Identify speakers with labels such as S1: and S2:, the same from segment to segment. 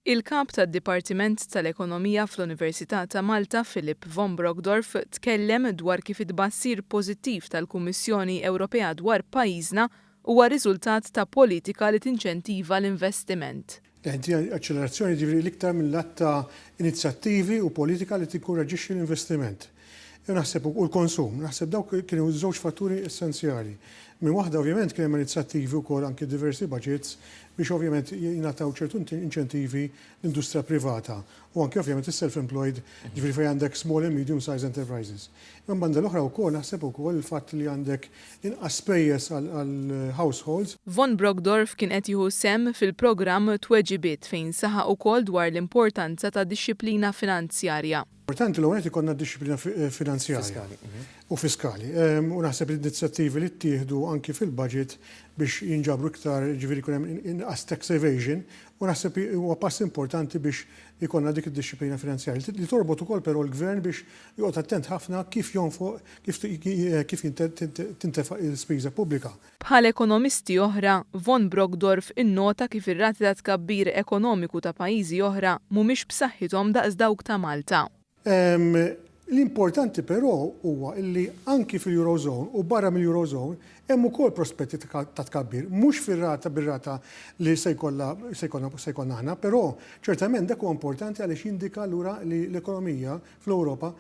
S1: Il-Kap tad-Dipartiment tal-Ekonomija fl-Università ta' Malta Philip von Brockdorff tkellem dwar kif it-tbassir pożittiv tal-Kummissjoni Ewropea dwar pajjiżna huwa riżultat ta' politika li tinċentiva l-investiment.
S2: Inti aċċelerazzjoni jiġifieri l-iktar mil-lat ta' inizjattivi u politika li tinkoraġġixxi l-investiment. Naħseb u l-konsum, naħseb dawk kienu żewġ fatturi essenzjali. Minn waħda ovvjament kien hemm inizjattivi wkoll anki diversi budgets biex ovvjament jingħataw ċertu inċentivi l-industrija privata u anki ovvjament is-self-employed, ġifieri fejn għandek small and medium size enterprises. Imma banda l-oħra wkoll naħseb ukoll il-fatt li għandek inqas spejjeż għal households.
S1: Von Brockdorff kien qed jieħu sehem fil-programm Tweġibiet fejn saħaq ukoll dwar l-importanza ta' dixxiplina finanzjarja.
S2: Importanti l-ewwel nett ikollna dixxiplina finanzjarja u fiskali. U naħseb l-inizjattivi li ttieħdu anki fil-budget biex jinġabru iktar, jiġifieri jkun hemm inqas tax evasion, u naħseb huwa pass importanti biex ikollna dik id-dixxiplina finanzjarja li torbot ukoll però l-Gvern biex joqgħod attent ħafna kif jonfoq, kif kif tintefaq il-spiża pubblika.
S1: Bħal ekonomisti oħra, Von Brockdorff innota kif ir-rati ta' tkabbir ekonomiku ta' pajjiżi oħra mhumiex b'saħħithom daqs dawk ta' Malta.
S2: L-importanti però huwa illi anki fil-Eurozone u barra mill-Eurozone hemm ukoll prospetti ta' tkabbir, mhux fir-rata bir-rata li se jkollha se jkollna se jkollna aħna, però ċertament dak huwa importanti għaliex jindika allura li l-ekonomija fl-Ewropa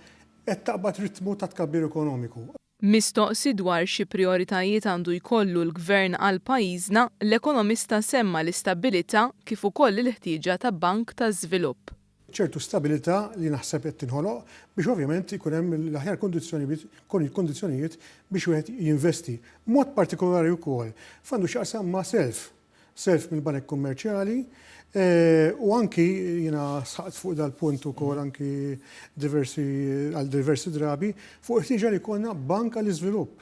S2: qed taqbad ritmu ta' tkabbir ekonomiku.
S1: Mistoqsi dwar xi prijoritajiet għandu jkollu l-Gvern għal pajjiżna, l-ekonomista semma l-istabbilità kif ukoll il-ħtieġa ta' bank ta' żvilupp.
S2: Ċertu stabilità li naħseb qed tinħoloq biex ovvjament ikun hemm l-aħjar kundizzjonijiet biex wieħed jinvesti. B'mod partikolari wkoll f'għandu x'jaqsam ma' self. Self mill-banek kummerċjali u anki jiena sħaqt fuq dal-punt ukoll anki diversi għal diversi drabi fuq il-ħtieġa li jkollna bank għall-iżvilupp.